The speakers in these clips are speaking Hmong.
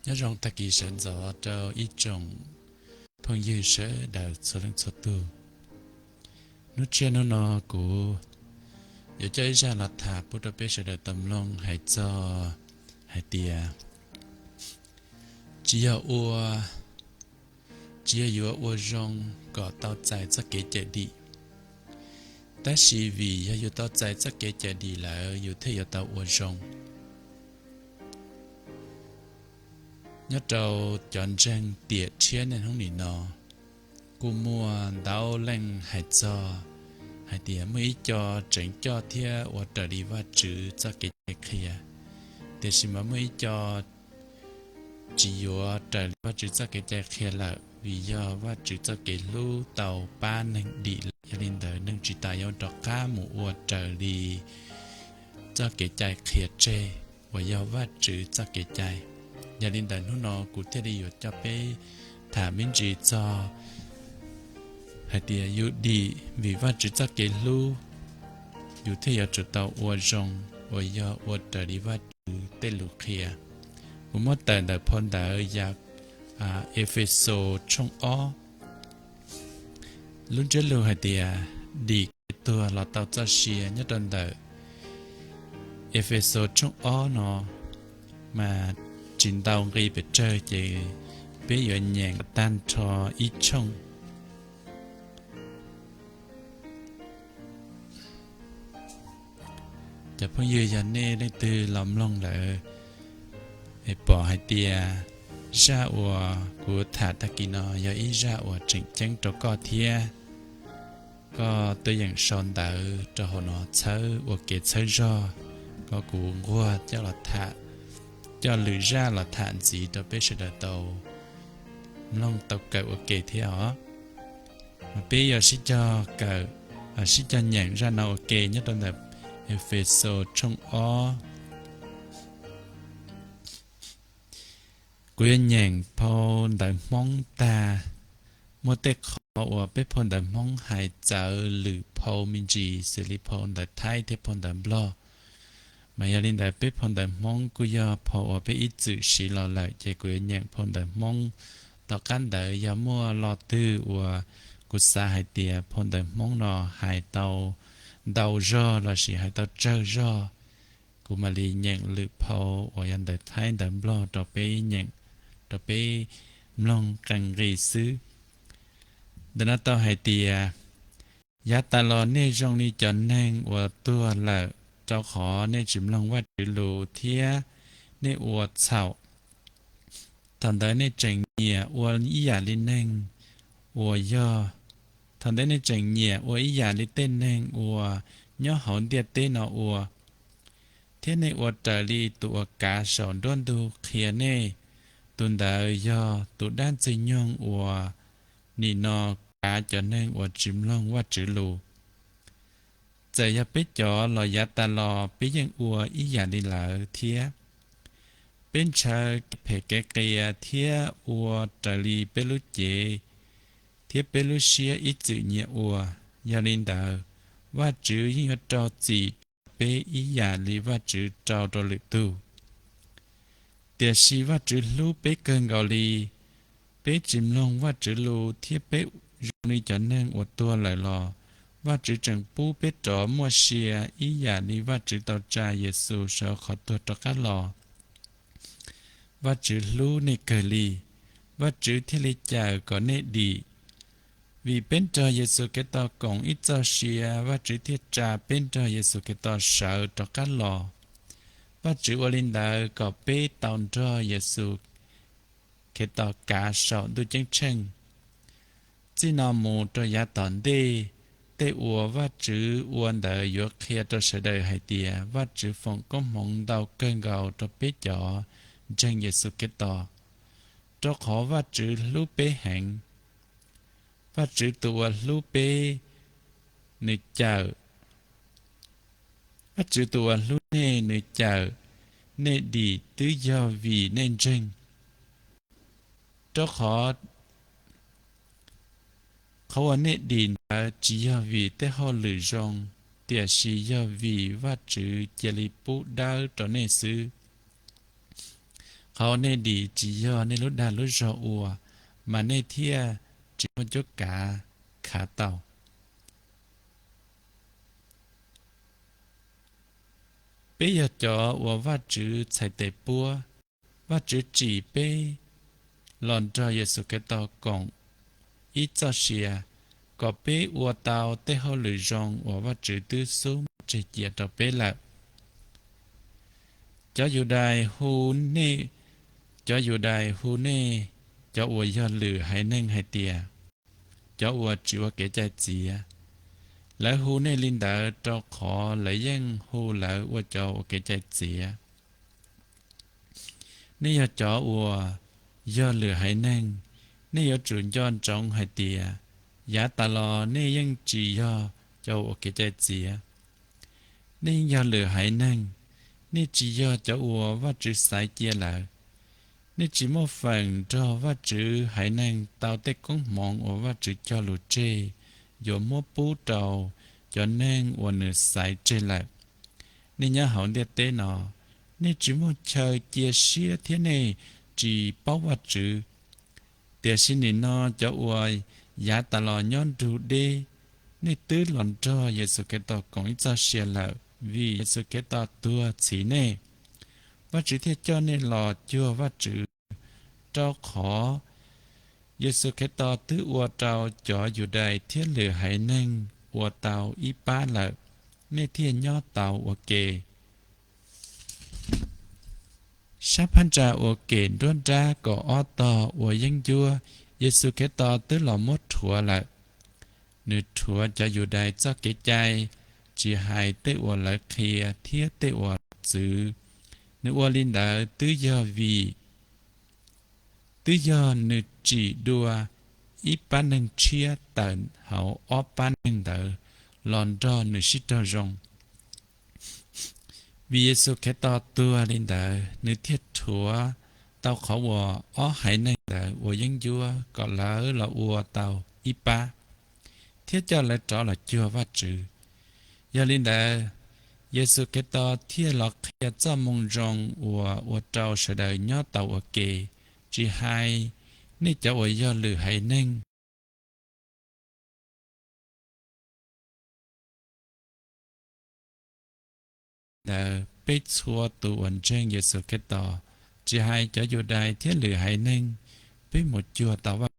Nyob zoo tag kis sawv ntxov rau ib tsoom phooj ywg sawv daws txhua leej txhua tus. Hnub tshiab hnub no kuv yuav coj ib zaj los tham pub rau peb sawv daws tau mloog hais txog hais tias tsis yog ua, tsis yog yuav ua zoo kom tau txais txoj kev cawm dim, tab sis vim yog yus tau txais txoj kev cawm dim lawm yus thiaj yuav tau ua zoo. Nyob rau cov ntseeg tiam tshiab niaj hnub nim no, kuj muaj ntau leej hais txog hais tias muaj ib co tseem coj thiab ua raws li Vajtswv txoj kev cai qhia, tiam sis mas muaj ib co tsis yuav raws li Vajtswv txoj kev cai qhia lawm, vim yog Vajtswv txoj kev hlub tau pab neeg dim lawm, yog li ntawd neeg tsis tas yuav rov qab mus ua raws li txoj kev cai qhia tseg uas yog Vajtswv txoj kev cai. Yog li ntawd hnub no kuv thiaj li yuav coj peb tham me ntsis txog hais tias yus dim vim Vajtswv txoj kev hlub, yus thiaj yuav tsum tau ua zoo uas yog ua raws li Vajtswv tej lus qhia. Kuv muab tawm ntawm phau ntawv Efexus tshooj ob. Lub ntsiab lus hais tias dim kev tuag los tau txoj sia nyob rau ntawm Efexus tshooj ob no mas tsis ntau nqi pes tsawg ces peb yuav nyeem tag nrho ib tshooj. Cov phooj ywg, yog nej leej twg los mloog lawm es pom hais tias zaj uas kuv tham tag kis no yog ib zaj uas tseem ceeb rau koj thiab, koj tuaj yeem sau ntawv rau hauv no txhawb ua ke txhawb zog kom kuv nquag coj los tham, coj lwm zaj los tham ntxiv rau peb sawv daws tau mloog tau kawm ua ke thiab os. Mas peb yuav sib cog kawm, sib cog nyeem zaj no ua ke nyob rau ntawm Efexus tshooj ob. Kuv yuav nyeem phau ntawv Hmoob tag. Muaj tej qhov uas peb phau ntawv Hmoob hais txawv lwm phau me ntsis xws li phau ntawv Thaib thiab phau ntawv Nplog. Mas yog li ntawd peb phau ntawv Hmoob kuj yog phau uas peb ib txwm siv los lawm ces kuv yuav nyeem phau ntawv Hmoob. Tom qab ntawd yog muaj lo twg uas kuv xav hais tias phau ntawv Hmoob no hais tau ntau zog lossis hais tau tsawg zog, kuv mam li nyeem lwm phau uas yog ntawv Thaib ntawv Nplog rau peb nyeem, rau peb mloog qee nqi xwb. Ntawm no tau hais tias, yav tas los nej zoo li cov neeg uas tuag lawm, rau qhov nej tsis mloog Vajtswv lus thiab nej ua txhaum. Thaum ntawd nej tseem nyiam ua ib yam li neeg uas yog, thaum ntawd nej tseem nyiam ua ib yam li tej neeg uas nyob hauv ntiaj teb no ua, thiab nej ua raws li tus uas kav saum nruab ntug qhia nej, tus ntawd yog tus dab ntxwg nyoog uas nim no kav cov neeg uas tsis mloog Vajtswv lus. Txawm yog peb cov los yav tas los peb yeej ua ib yam li lawv thiab. Peb ntshaw kev phem kev qias thiab ua raws li peb lub cev thiab peb lub siab ib txwm nyiam ua. Yog li ntawd, Vajtswv yeej yuav rau txim rau peb ib yam li Vajtswv rau rau lwm tus. Tiam sis Vajtswv hlub peb kawg nkaus li. Peb tsis mloog Vajtswv lus thiab peb zoo li cov neeg uas tuag lawm los, Vajtswv tseem pub peb rov muaj sia ib yam li Vajtswv tau tsa Yexus sawv qhov tuag rov qab los. Vajtswv hlub nej kawg li, Vajtswv thiaj li cawm kom nej dim. Vim peb nrog Yexus Khetos koom ib txoj sia, Vajtswv thiaj tsa peb nrog Yexus Khetos sawv rov qab los. Vajtswv ua li ntawd kom peb tau nrog Yexus Khetos kav saum ntuj ceeb tsheej. Txij no mus rau yav tom ntej, tej uas Vajtswv ua ntawd yuav qhia rau sawv daws hais tias Vajtswv foom koob hmoov ntau kawg nkaus rau peb cov ntseeg Yexus Khetos, rau qhov Vajtswv hlub peb heev. Vajtswv tus uas hlub peb, nws cawm, Vajtswv tus uas hlub nej, nws cawm nej dim twb yog vim nej ntseeg. Rau qhov, qhov uas nej dim ntawd tsis yog vim tej hauj lwm zoo, tiam sis yog vim Vajtswv cia li pub dawb rau nej xwb. Qhov uas nej dim tsis yog nej lub dag lub zog ua, mas nej thiaj tsis muaj cuab kav khav tau. Peb yog cov uas Vajtswv txhais tes puab. Vajtswv tsim peb los nrog Yexus Khetos koom ib txoj sia, kom peb ua tau tej hauj lwm zoo uas Vajtswv twb xub muab tseg cia rau peb lawm. Cov Yudais hu nej, cov Yudais hu nej cov uas yog lwm haiv neeg hais tias, cov uas tsis ua kev cai txiav. Lawv hu nej li ntawd rau qhov lawv yeej hu lawv ua cov ua kev cai txiav. Nej yog cov uas yog lwm haiv neeg, nej yuav tsum nco ntsoov hais tias, yav tas los nej yeej tsis yog cov ua kev cai txiav. Nej yeej yog lwm haiv neeg, nej tsis yog cov uas Vajtswv xaiv cia lawm. Nej tsis muaj feem nrog Vajtswv haiv neeg tau tej koob hmoov uas Vajtswv cog lus tseg yuav muab pub rau cov neeg uas nws xaiv tseg lawm. Nej nyob hauv ntiaj teb no, nej tsis muaj chaw cia siab thiab nej tsis paub Vajtswv. Tiam sis nim no cov uas yav tas los nyob nrug deb, nej twb los nrog Yexus Khetos koom ib txoj sia lawm vim Yexus Khetos tuag txhiv nej. Vajtswv thiaj coj nej los cuag Vajtswv, rau qhov Yexus Khetos twb ua rau cov Yudais thiab lwm haiv neeg ua tau ib pab lawm, nej thiaj nyob tau ua ke. Sab phab ntsa uas kem nruab nrab kaum ob tog ua yeeb ncuab, Yexus Khetos twb los muab rhuav lawm. Nws rhuav cov Yudais txoj kev cai, tsis hais tej uas lawv qhia thiab tej uas lawv txwv. Nws ua li ntawd twb yog vim, twb yog nws tsim dua ib pab neeg tshiab tawm hauv ob pab neeg ntawd los nrog nws sib raug zoo. Vim Yexus Khetos tuag li ntawd, nws thiaj rhuav tau qhov uas ob haiv neeg ntawd ua yeeb ncuab kom lawv los ua tau ib pab, thiab coj lawv rov los cuag Vajtswv. Yog li ntawd, Yexus Khetos thiaj los qhia txoj moo zoo uas ua rau sawv daws nyob tau ua ke, tsis hais nej cov uas yog lwm haiv neeg. Ntawd peb txhua tus uas ntseeg Yexus Khetos, tsis hais cov Yudais thiab lwm haiv neeg, peb mus cuag tau Vajtswv.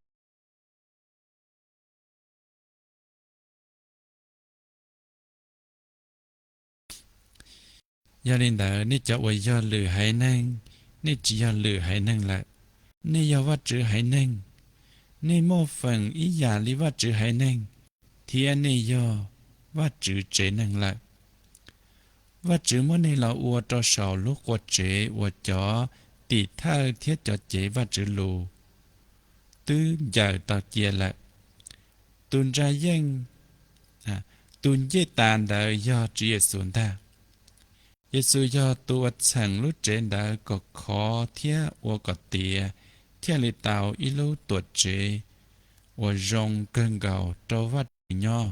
Yog li ntawd, nej cov uas yog lwm haiv neeg, nej tsis yog lwm haiv neeg lawm, nej yog Vajtswv haiv neeg. Nej muaj feem ib yam li Vajtswv haiv neeg, thiab nej yog Vajtswv tsev neeg lawm. Vajtswv muab nej los ua rau saum lub qua tsev uas cov tim thawj thiab cov cev Vajtswv lus twb ncaws tau cia lawm. Tus ntsa yeej, tus ncej tas ntawd yog Tswv Yexus ntag. Yexus yog tus uas txheem lub tsev ntawd kom khov thiab ua kom tiav, thiaj li tau ib lub tuam tsev uas zoo kawg nkaus rau Vajtswv nyob.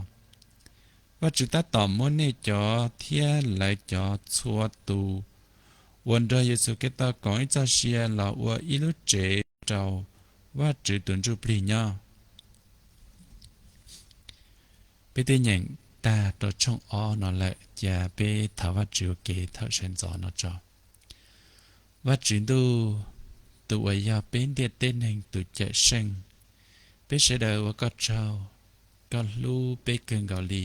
Vajtswv tab tom muab nej cov thiab lawv cov txhua tus uas nrog Yexus Khetos koom ib txoj sia los ua ib lub tsev rau Vajtswv tus Ntsujplig nyob. Peb twb nyeem tag rau tshooj ob no lawm, cia peb thov Vajtswv ua ke thaum sawv ntxov no tso. Vajtswv ntuj, tus uas yog peb ntiaj teb neeg tus Cawmseej, peb sawv daws ua koj tsaug, koj hlub peb kawg nkaus li.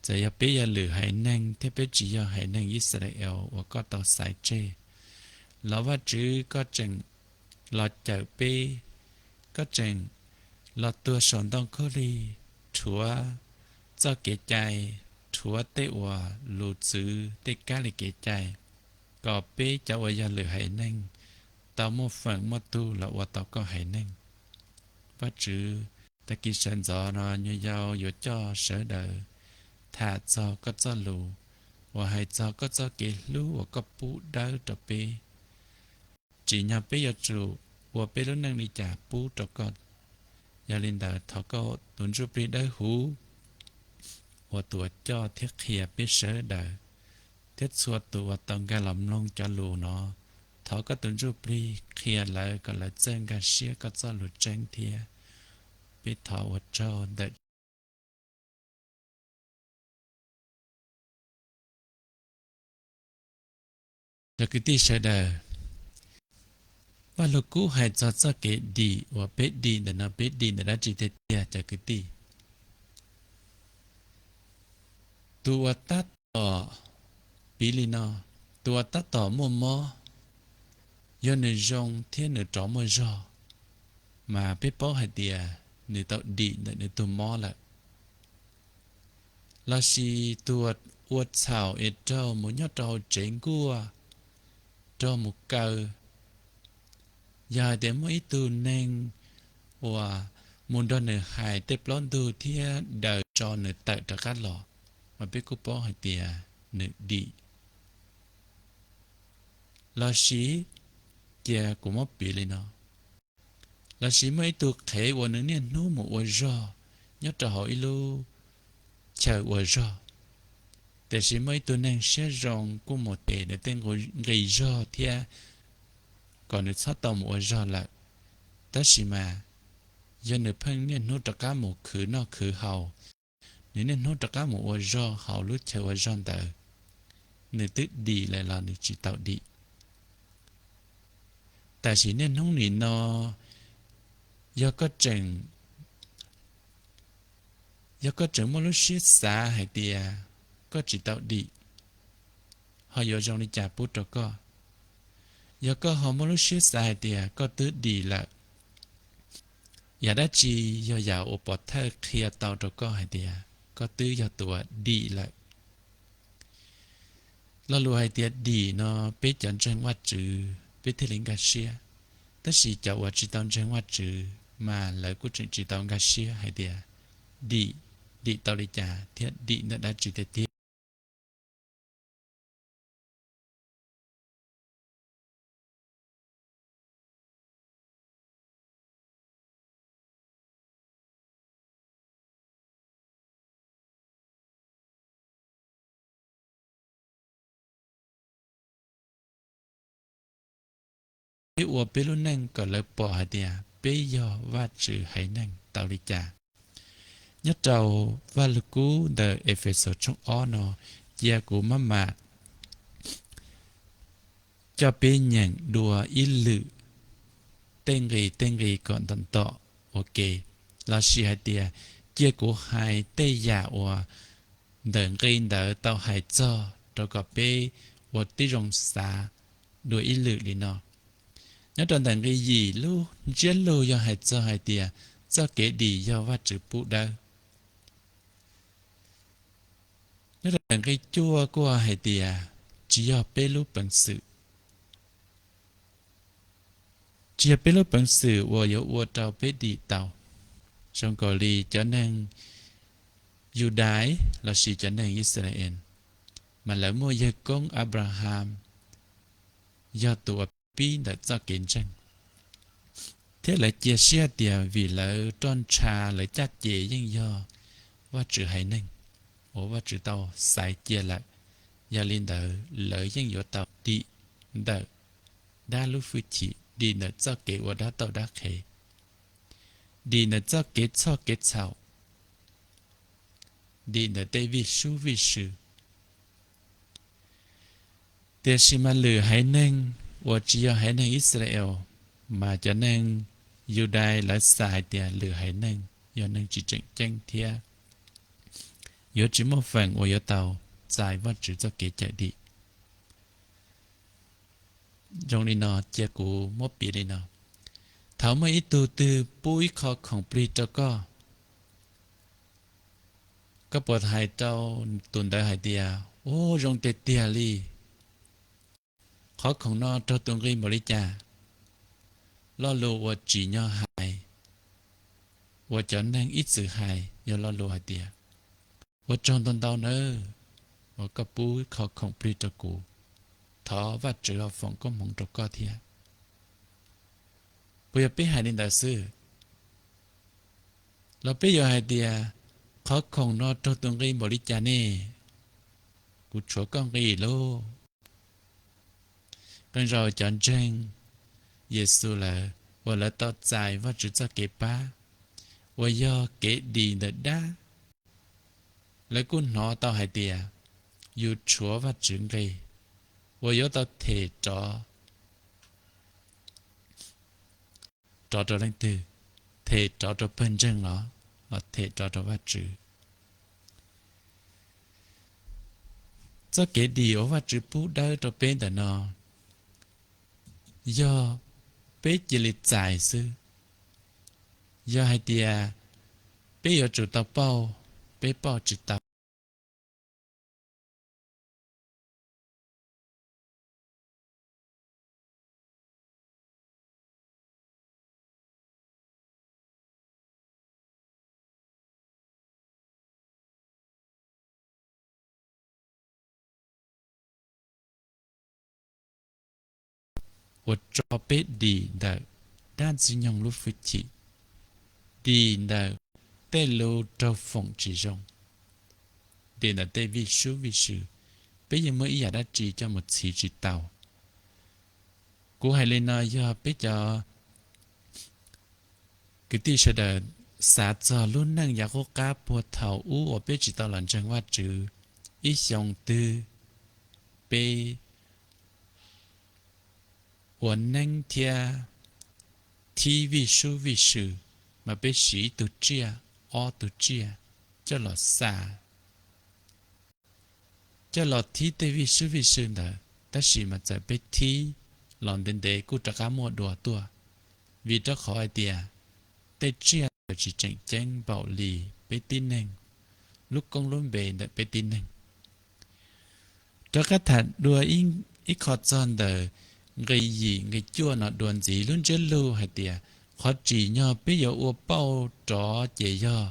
Txawm yog peb yog lwm haiv neeg thiab peb tsis yog haiv neeg Yixalayees uas koj tau xaiv tseg, los Vajtswv koj tseem los cawm peb, koj tseem los tuag saum ntoo khaub lig, rhuav txoj kev cai, rhuav tej uas lus txwv tej kab li kev cai, kom peb cov uas yog lwm haiv neeg tau muaj feem muaj tug los ua tau koj haiv neeg. Vajtswv, tag kis sawv ntxov no nyuag yau yuav coj sawv daws tham txog koj txoj lus uas hais txog koj txoj kev hlub uas koj pub dawb rau peb. Tsim nyog peb yuav tsum ua peb lub neej li cas pub rau koj. Yog li ntawd thov koj tus Ntsujplig Dawb Huv ua tus uas coj thiab qhia peb sawv daws, thiab txhua tus uas tau nkag los mloog cov lus no, thov koj tus ntsuj plig qhia lawv kom lawv txawj nkag siab koj txoj lus tseeb thiab. Peb thov ua tsaug ntawm Cov kwv tij sawv daws, Vaj Lug Kub hais txog txoj kev dim uas peb dim ntawm no, peb dim ntawm dab tsi tiag tiag cov kwv tij? Tus uas tab tom, piv li no, tus uas tab tom muaj mob, yog nws zoo thiab nws rov muaj zog, mas peb paub hais tias nws tau dim ntawm nws tug mob lawm. Lossis tus uas ua txhaum es raug mus nyob rau hauv tsev nkuaj, raug mus kaw, yog hais tias muaj ib tug neeg uas mus nrog nws hais tej plaub ntug thiab daws tso nws tawm rov qab los, mas peb kuj paub hais tias nws dim. Lossis, cia kuv muab piv li no, lossis muaj ib tug qhev uas nws niaj hnub mus ua zog nyob rau hauv ib lub chaw ua zog, tiam sis muaj ib tug neeg siab zoo kuj mus tes nws tej nqi zog thiab kom nws txhob tau mus ua zog lawm. Tab sis mas yog nws pheej niaj hnub rov qab mus khwv noj khwv haus, nws niaj hnub rov qab mus ua zog hauv lub chaw ua zog ntawd, nws twb dim lawm los nws tsis tau dim? Tam sim niaj hnub nim no, yog koj tseem, yog koj tseem muaj lub siab xav hais tias koj tsis tau dim, ho yuav zoo li cas pub rau koj? Yog koj ho muaj lub siab xav hais tias koj twb dim lawm, yam dab tsi yog yam uas pov thawj qhia tau rau koj hais tias koj twb yog tus uas dim lawm? Lo lus hais tias dim no, peb cov ntseeg Vajtswv peb thiaj li nkag siab, tab sis cov uas tsis tau ntseeg Vajtswv mas lawv kuj tseem tsis tau nkag siab hais tias dim, dim tau li cas thiab dim ntawm dab tsi tiag tiag. Peb ua peb lub neej kom lawv pom hais tias peb yog Vajtswv haiv neeg tau li cas. Nyob rau Vaj Lug Kub ntawm Efexus tshooj ob no, cia kuv maj mam coj peb nyeem dua ib lwm tej nqi tej nqi kom ntom ntom ua ke, lossis hais tias cia kuv hais tej yam uas ntawm nqi ntawd tau hais txog rau kom peb ua tib zoo xav dua ib lwm li no. Nyob rau ntawm nqi yim lub ntsiab lus yog hais txog hais tias txoj kev dim yog Vajtswv pub dawb. Nyob rau ntawm nqi cuaj kuj hais tias tsis yog peb lub peev xwm, tsis yog peb lub peev xwm uas yuav ua rau peb dim tau. Zoo nkaus li cov neeg Yudais lossis cov neeg Yixalayees, mas lawv muaj yawg koob Abraham yog tus uas pib ntawm txoj kev ntseeg, thiab lawv cia siab tias vim lawv roj ntsha lawv caj ces yeej yog Vajtswv haiv neeg uas Vajtswv tau xaiv cia lawm. Yog li ntawd lawv yeej yuav tau dim ntawm dab lub hwj chim, dim ntawm txoj kev ua dab tauj dab qhev, dim ntawm txoj kev txhoj kev txhaum, dim ntawm tej vij sub vij sw. Tiam sis mas lwm haiv neeg uas tsis yog haiv neeg Israel, mas cov neeg Yudais lawv xav hais tias lwm haiv neeg yog neeg tsis tseem ceeb thiab yuav tsis muaj feem uas yuav tau txais Vajtswv txoj kev cawm dim. Zoo li no, cia kuv muab piav li no. Thaum muaj ib tug twg pub ib qho khoom plig rau koj, koj puas hais rau tus ntawd hais tias, Ub, zoo tiag tiag li, qhov khoom no raug tus nqi npaum li cas? Lo lus uas tsim nyog hais uas cov neeg ib txwm hais yog lo lus hais tias, Ua tsaug ntau ntau nawb, uas koj pub qhov khoom plig rau kuv. Thov Vajtswv ho foom koob hmoov rau koj thiab. Puas yog peb hais li ntawd xwb? Los peb yuav hais tias, Qhov khoom no raug tus nqi npaum li cas ne? Kuv tshuav koj nqi lauj. Qee zaus cov ntseeg Yexus lawm uas lawv tau txais Vajtswv txoj kev pab uas yog kev dim ntawm dab, lawv kuj hnov tau hais tias yus tshuav Vajtswv nqe uas yuav tau them rov rau leej twg, them rov rau pawg ntseeg los, los them rov rau Vajtswv. Txoj kev dim uas Vajtswv pub dawb rau peb ntawm no yog peb cia li txais xwb. Yog hais tias peb yuav tsum tau pauj, peb pauj tsis tau. Uas tso peb dim ntawm dab ntxwg nyoog lub hwj chim, dim ntawm tej lus raug foom tsis zoo, dim ntawm tej vij sub vij sw, peb yeej muaj ib yam dab tsi coj mus txhiv tsis tau. Kuv hais li no yog peb cov kwv tij sawv daws xav txog lub neej yav qub qab puag thaum ub uas peb tsis tau los ntseeg Vajtswv, ib xyoo twg peb ua neeb thiab thib vij sub vij sw, mas peb siv ib tug tsiaj, ob tug tsiaj coj los xa, coj los thib tej vij sub vij sw ntawd, tab sis mas txawm peb thib los ntev ntev kuj rov qab muaj dua tuaj, vim rau qhov hais tias tej tsiaj ntawd tsis tseem ceeb npaum li peb tib neeg, lub koob lub npe ntawm peb tib neeg. Rov qab tham dua ib qho txog ntawm nqe yim nqe cuaj no dua ntxiv, lub ntsiab lus hais tias qhov tsim nyog peb yuav ua pauj rov ces yog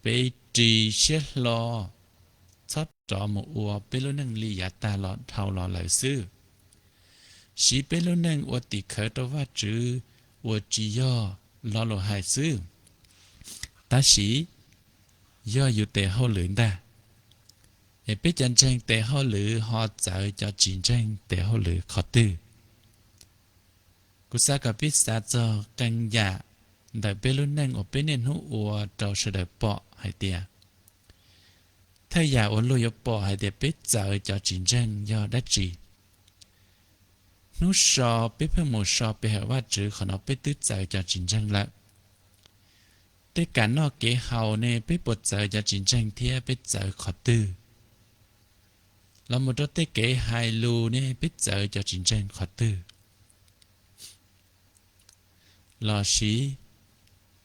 peb ris siab hlo, txhob rov mus ua peb lub neej li yav tag los dhau los lawm xwb. Siv peb lub neej ua tim khawv rau Vajtswv uas tsis yog lo lus hais xwb, tab sis yog yus tes hauj lwm ntag. Es peb cov ntseeg tes hauj lwm ho txawv cov tsis ntseeg tes hauj lwm qhov twg? Kuv xav kom peb xav txog qee yam ntawm peb lub neej uas peb niaj hnub ua rau sawv daws pom hais tias thawj yam uas luag yuav pom hais tias peb txawv cov tsis ntseeg yog dab tsi. Hnub so peb pheej mus so pe hawm Vajtswv, qhov no peb twb txawv cov tsis ntseeg lawm. Tej kam noj kev haus ne peb puas txawv cov tsis ntseeg thiab peb txawv qhov twg? Los mus rau tej kev hais lus ne peb txawv cov tsis ntseeg qhov twg? Los sis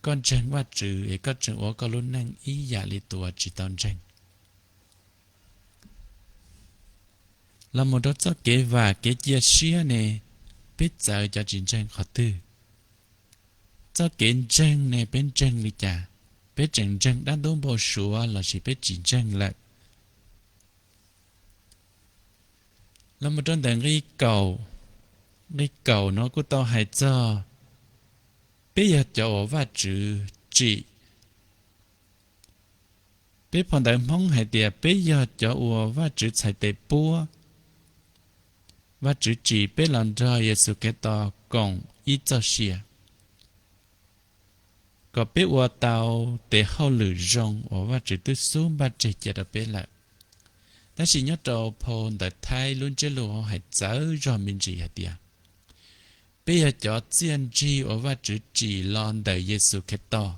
koj ntseeg Vajtswv es koj tseem ua koj lub neej ib yam li tus uas tsis tau ntseeg? Los mus rau txoj kev vam kev cia siab ne peb txawv cov tsis ntseeg qhov twg? Txoj kev ntseeg ne peb ntseeg li cas? Peb tseem ntseeg dab ntub npau suav los sis peb tsis ntseeg lawm? Los mus rau ntawm nqi kaum, nqi kaum no kuj tau hais txog peb yog cov uas Vajtswv tsim. Peb phau ntawv Hmoob hais tias peb yog cov uas Vajtswv txhais tes puab. Vajtswv tsim peb los nrog Yexus Khetos koom ib txoj sia, kom peb ua tau tes hauj lwm zoo uas Vajtswv twb xub npaj tseg cia rau peb lawm. Tab sis nyob rau phau ntawv Thaib lub ntsiab lus hais txawv zog me ntsis hais tias peb yog cov txiaj ntsig uas Vajtswv tsim los ntawm Yexus Khetos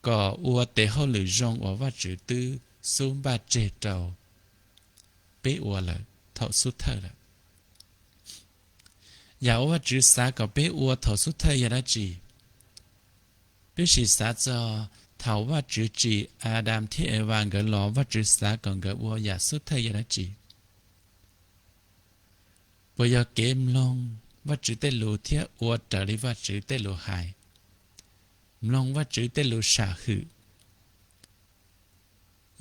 kom ua tes hauj lwm zoo uas Vajtswv twb xub npaj tseg rau peb ua lawm thaum xub thawj lawm. Yam uas Vajtswv xav kom peb ua thaum xub thawj yog dab tsi? Peb sim xav txog thaum Vajtswv tsim Adas thiab Evas nkawd los, Vajtswv xav kom nkawd ua yam xub thawj yog dab tsi? Puas yog kev mloog Vajtswv tej lus thiab ua raws li Vajtswv tej lus hais, mloog Vajtswv tej lus sam hwm?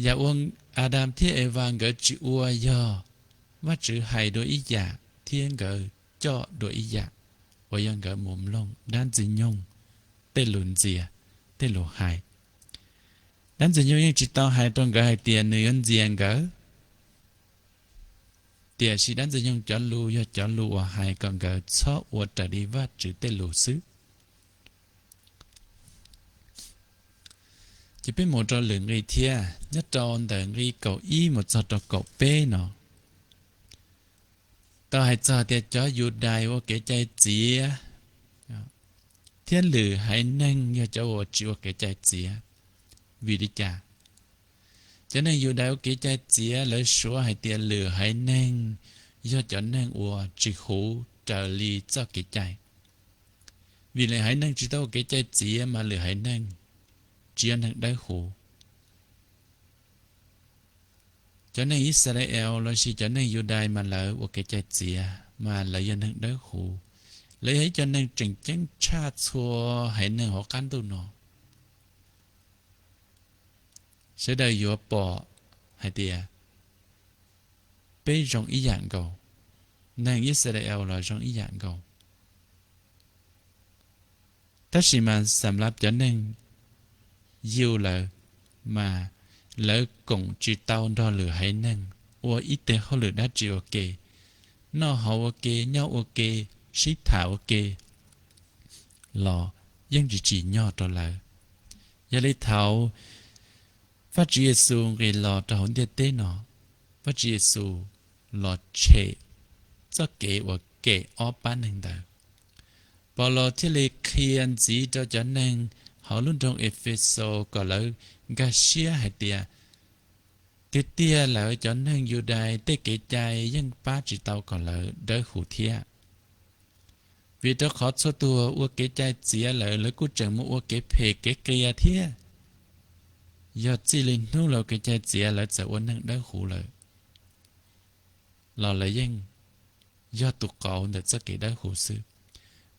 Yam uas Adas thiab Evas nkawd tsis ua yog Vajtswv hais dua ib yam thiab nkawd coj dua ib yam, uas yog nkawd mus mloog dab ntxwg nyoog tej lus ntxias, tej lus hais. Dab ntxwg nyoog yeej tsis tau hais rau nkawd hais tias nws yuav ntxias nkawd, Tiam sis dab ntxwg nyoog cov lus yog cov lus uas hais kom nkawd txhob ua raws li Vajtswv tej lus xwb. Ces peb mus rau lwm nqi thiab, nyob rau ntawm nqi kaum ib mus txog rau kaum peb no, tau hais txog tias cov Yudais ua kev cai txiav thiab lwm haiv neeg yog cov uas tsis ua kev cai txiav. Vim li cas? Cov neeg Yudais ua kev cai txiav, lawv suav hais tias lwm haiv neeg yog cov neeg uas tsis huv raws li txoj kev cai. Vim lwm haiv neeg tsis tau ua kev cai txiav mas lwm haiv neeg tsis yog neeg dawb huv. Cov neeg Yixalayees lossis cov neeg Yudais mas lawv ua kev cai txiav mas lawv yog neeg dawb huv. Lawv yog ib co neeg tseem ceeb tshaj txhua haiv neeg hauv qab ntuj no. Sawv daws yuav pom hais tias peb zoo ib yam nkaus, neeg Yixalayees los zoo ib yam nkaus. Tab sis mas xam lav cov neeg Yus lawm mas lawv koom tsis tau nrog lwm haiv neeg ua ib teg hauj lwm dab tsi ua ke, noj haus ua ke, nyob ua ke, sib tham ua ke los yeej tsis tsim nyog rau lawv. Yog li thaud Vajtswv Yexus nqis los rau hauv ntiaj teb no, Vajtswv Yexus los tshem txoj kev uas kem ob pab neeg ntawd. Paulus thiaj li qhia ntxiv rau cov neeg hauv lub nroog Efexus kom lawv nkag siab hais tias tiag tiag lawv cov neeg Yudais tej kev cai yeej pab tsis tau kom lawv dawb huv thiab. Vim rau qhov txhua tus ua kev cai txiav lawm, lawv kuj tseem mus ua kev phem kev qias thiab. Yog txij li hnub lawv ua kev cai txiav lawv txawm ua neeg dawb huv lawm, los lawv yeej yog tus qauv ntawm txoj kev dawb huv xwb.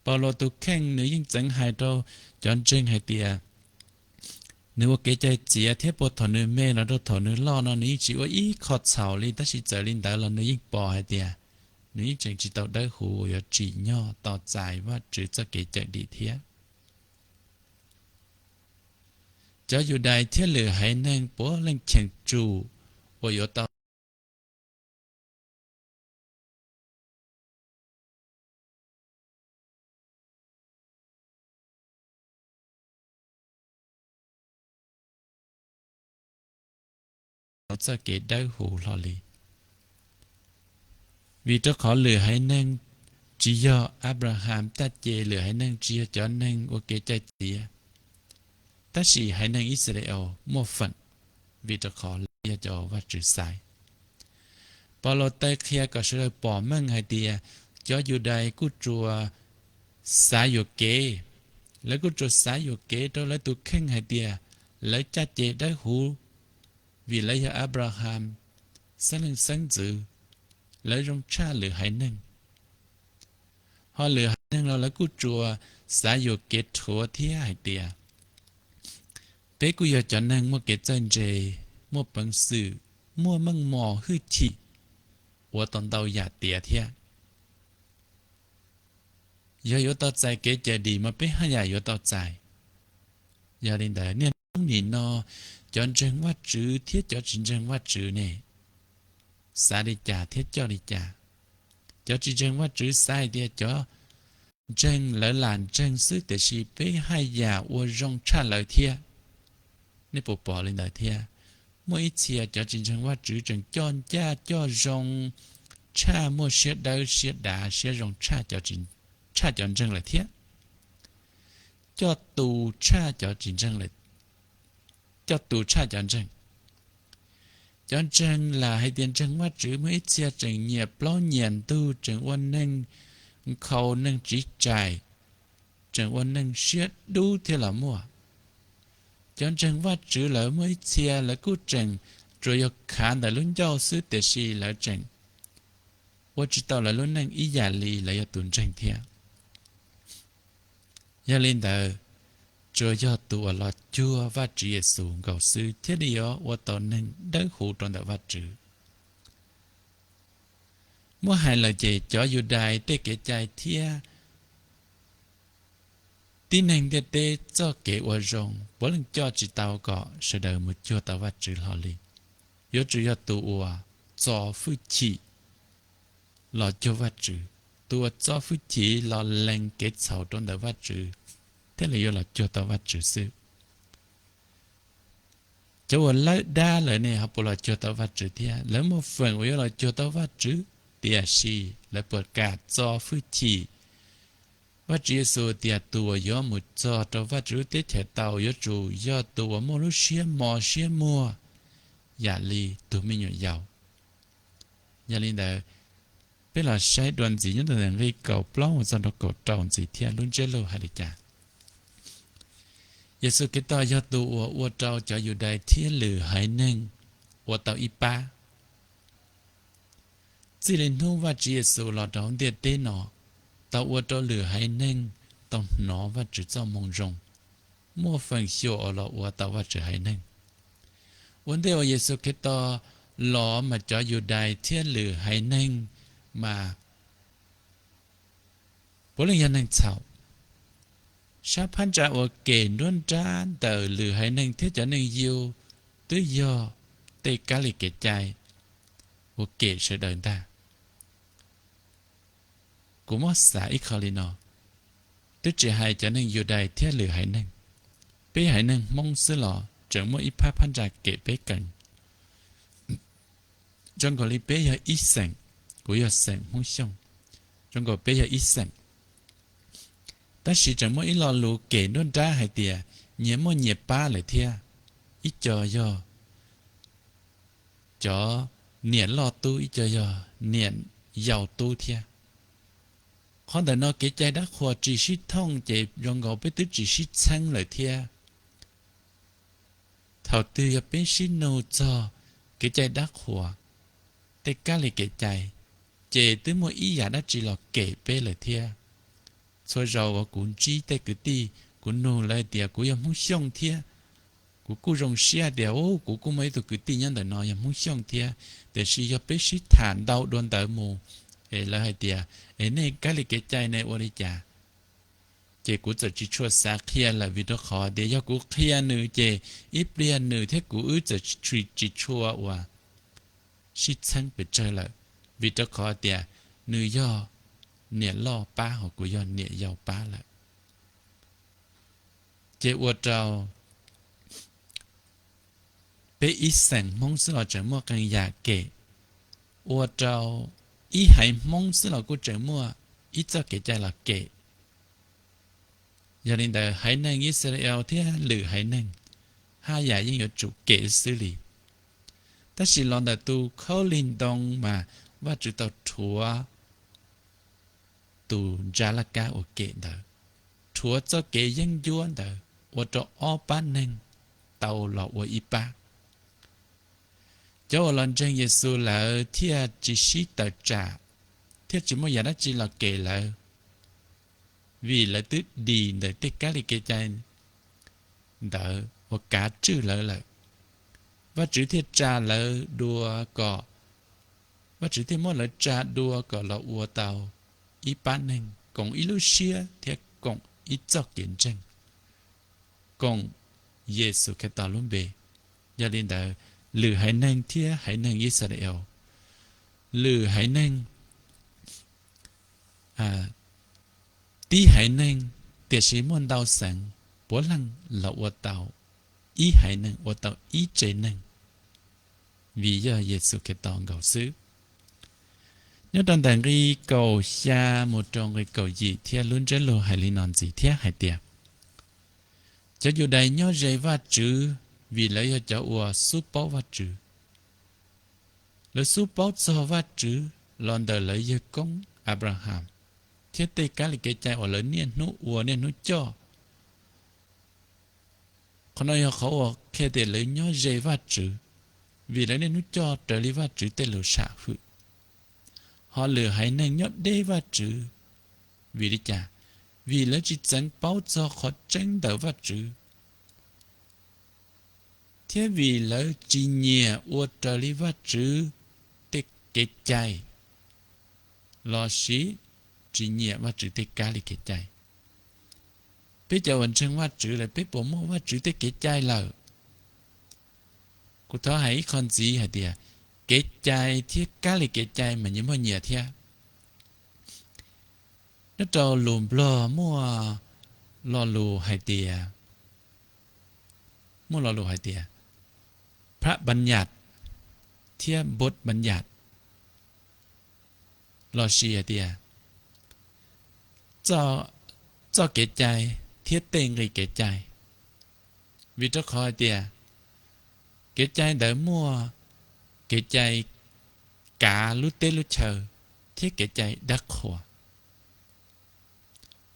Paulus tus kheej nws yeej txeev hais rau cov ntseeg hais tias nws ua kev cai txiav thiab puag thaum nws me los rau thaum nws loj no nws yeej tsis ua ib qho txhaum li, tab sis txawm li ntawd los nws yeej pom hais tias nws yeej tseem tsis tau dawb huv uas yuav tsim nyog tau txais Vajtswv txoj kev cawm dim thiab. Cov Yudais thiab lwm haiv neeg puav leej cheem tsum uas yuav tau txoj kev dawb huv hlo li. Vim rau qhov lwm haiv neeg tsis yog Abraham caj ces, lwm haiv neeg tsis yog cov neeg ua kev cai txiav, tab sis haiv neeg Israel muaj feem, vim rau qhov lawv yog cov Vajtswv xaiv. Paulus taw qhia kom sawv daws pom meej hais tias cov Yudais kuj tsuas xav yuam kev, lawv kuj tsuas xav yuam kev rau lawv tus kheej hais tias lawv caj ces dawb huv, vim lawv yog Abraham xeeb leej xeeb ntxwv, lawv zoo tshaj lwm haiv neeg. Ho lwm haiv neeg los lawv kuj tsuas xav yuam kev rhuav thiab hais tias peb kuj yog cov neeg muaj kev txawj ntse, muaj peev xwm, muaj meej mom hwj chim, ua tau ntau yam tiav thiab. Yog yuav tau txais kev cawm dim mas peb haj yam yuav tau txais. Yog li ntawd niaj hnub nim no cov ntseeg Vajtswv thiab cov tsis ntseeg Vajtswv ne, xav li cas thiab coj li cas? Cov tsis ntseeg Vajtswv xav hais tias cov ntseeg lawv lam ntseeg xwb tiam sis peb haj yam ua zoo tshaj lawv thiab. Nej puas pom li ntawd thiab? Muaj ib txhia cov tsis ntseeg Vajtswv tseem coj ncaj coj zoo tshaj, muaj siab dawb siab dav siab zoo tshaj cov ntseeg lawm thiab. Coj tus tshaj cov tsis ntseeg lawm, coj tus tshaj cov ntseeg. Cov ntseeg lam hais tias ntseeg Vajtswv muaj ib txhia tseem nyiam plaub nyiam ntug, tseem ua neeg nkhaus neeg tsiv tsaim, tseem ua neeg siab dub thiab los muaj. Cov ntseeg Vajtswv lawv muaj ib txhia lawv kuj tseem tsuas yog khav ntawm lub ncauj xwb tiam sis lawv tseem ua tsis tau lawv lub neej ib yam li lawv yog tus ntseeg thiab. Yog li ntawd, tsuas yog tus uas los cuag Vajtswv Yexus nkaus xwb thiaj li yuav ua tau neeg dawb huv rau ntawm Vajtswv. Muab hais lawm ces cov Yudais tej kev cai thiab tib neeg ntiaj teb txoj kev ua zoo puav leej coj tsis tau kom sawv daws mus cuag tau Vajtswv hlo li. Yuav tsum yog tus uas txo hwj chim, los cuag Vajtswv, tus uas txo hwj chim los lees kev txhaum rau ntawm Vajtswv, thiaj li yuav los cuag tau Vajtswv xwb. Cov uas lawb dab lawm ne ho puas los cuag tau Vajtswv thiab? Lawv muaj feem uas yuav los cuag tau Vajtswv, tiam sis lawv puas kam txo hwj chim? Vajtswv Yexus tias tus uas yuav mus txog rau Vajtswv lub teb chaws tau yuav tsum yog tus uas muaj lub siab mos siab muag yam li tus me nyuam yaus. Yog li ntawd, peb los saib dua ntxiv nyob ntawm nqe kaum plaub mus txog rau kaum rau ntxiv thiab lub ntsiab lus hais li cas. Yexus Khetos yog tus uas ua rau cov Yudais thiab lwm haiv neeg ua tau ib pab. Txij li hnub Vajtswv Yexus los rau hauv ntiaj teb no, tau ua rau lwm haiv neeg tau hnov Vajtswv txoj moo zoo, muaj feem xyuam uas los ua tau Vajtswv haiv neeg. Ua ntej uas Yexus Khetos los mas cov Yudais thiab lwm haiv neeg mas puav leej yog neeg txhaum. Sab phab ntsa uas kem nruab nrab ntawm lwm haiv neeg thiab cov neeg Yus twb yog tej kab li kev cai uas kem sawv daws ntag. Kuv muab xav ib qho li no, twb tsis hais cov neeg Yudais thiab lwm haiv neeg, peb haiv neeg Hmoob xwb los tseem muaj ib phab phab ntsa kem peb kees. Zoo nkaus li peb yog ib xeem, kuv yog xeem Hmoob Xyooj, zoo nkaus peb yog ib xeem. Tab sis tseem muaj ib lo lus kem nruab nrab hais tias nyias muaj nyias pab lawm thiab. Ib co yog cov niam loj tub, ib co yog niam yau tub thiab. Qhov ntawm no kev cai dab qhuas tsis sib thooj ces zoo nkaus peb twb tsis sib txheeb lawm thiab. Thaum twg yog peb sib nug txog kev cai dab qhuas, tej kab li kev cai, ces twb muaj ib yam dab tsi los kem peb lawm thiab. Txhua zaus uas kuv ntsib tej kwv tij, kuv nug lawv hais tias kuv yog Hmoob Xyooj thiab, kuv kuj zoo siab tias u kuv kuj muaj ib tug kwv tij nyob ntawm no yog Hmoob Xyooj thiab, tiam sis yog peb sib tham ntau dua ntawd mus, es lawv hais tias es nej kab li kev cai ne ua li cas, ces kuv txawm tsis tshua xav qhia lawm vim rau qhov tias yog kuv qhia nws ces ib pliag nws thiab kuv wb txawm tsis tshua uas sib txheeb pes tsawg lawm, vim rau qhov tias nws yog niam loj pab hos kuv yog niam yau pab lawm. Ces ua rau peb ib xeem Hmoob xwb los tseem muaj qee yam kem, ua rau ib haiv Hmoob xwb los kuj tseem muaj ib txoj kev cai los kem. Yog li ntawd haiv neeg Yixalayees thiab lwm haiv neeg, haj yam yeej yuav tsum kem xwb li. Tab sis los ntawm tus khaub lig ntoo mas Vajtswv tau rhuav tus ntsa laj kab uas kem ntawd, rhuav txoj kev yeeb ncuab ntawd ua rau ob pab neeg tau los ua ib pab. Cov uas los ntseeg Yexus lawv thiaj tsis sib tawm tsam, thiaj tsis muaj yam dab tsi los kem lawv, vim lawv twb dim ntawm tej kab li kev cai ntawd uas kav tswj lawv lawm. Vajtswv thiaj tsa lawv dua kom, Vajtswv thiaj muab lawv tsa dua kom los ua tau ib pab neeg koom ib lub siab thiab koom ib txoj kev ntseeg, koom Yexus Khetos lub npe. Yog li ntawd, lwm haiv neeg thiab haiv neeg Yixalayees, lwm haiv neeg, tib haiv neeg, tiam sis muaj ntau xeem puav leej los ua tau ib haiv neeg, ua tau ib tse neeg, vim yog Yexus Khetos nkaus xwb. Nyob rau ntawm nqi kaum xya mus rau nqi kaum yim thiab lub ntsiab lus hais li no ntxiv thiab hais tias, cov Yudais nyob ze Vajtswv vim lawv yog cov uas xub paub Vajtswv. Lawv xub paub txog Vajtswv los ntawm lawv yawg koob Anplaham thiab tej kab li kev cai uas lawv niaj hnub ua niaj hnub coj. Qhov no yog qhov uas qhia tias lawv nyob ze Vajtswv, vim lawv niaj hnub coj raws li Vajtswv tej lus sam hwm. Ho lwm haiv neeg nyob deb Vajtswv, vim li cas? Vim lawv tsis txeev paub txog qhov tseeb ntawm Vajtswv, thiab vim lawv tsis nyiam ua raws li Vajtswv tej kev cai, lossis tsis nyiam Vajtswv tej kab li kev cai. Peb cov uas ntseeg Vajtswv lawm peb puas muaj Vajtswv tej kev cai lawm? Kuv thov hais ib qho ntxiv hais tias, kev cai thiab kab li kev cai mas nyias muaj nyias thiab. Nyob rau lus Nplog muaj lo lus hais tias, muaj lo lus hais tias พระบัญญัติ thiab บทบัญญัติ lossis hais tias txoj kev cai thiab tej nqi kev cai. Vim rau qhov hais tias kev cai ntawd muaj kev cai kav lub teb lub chaw thiab kev cai dab qhuas.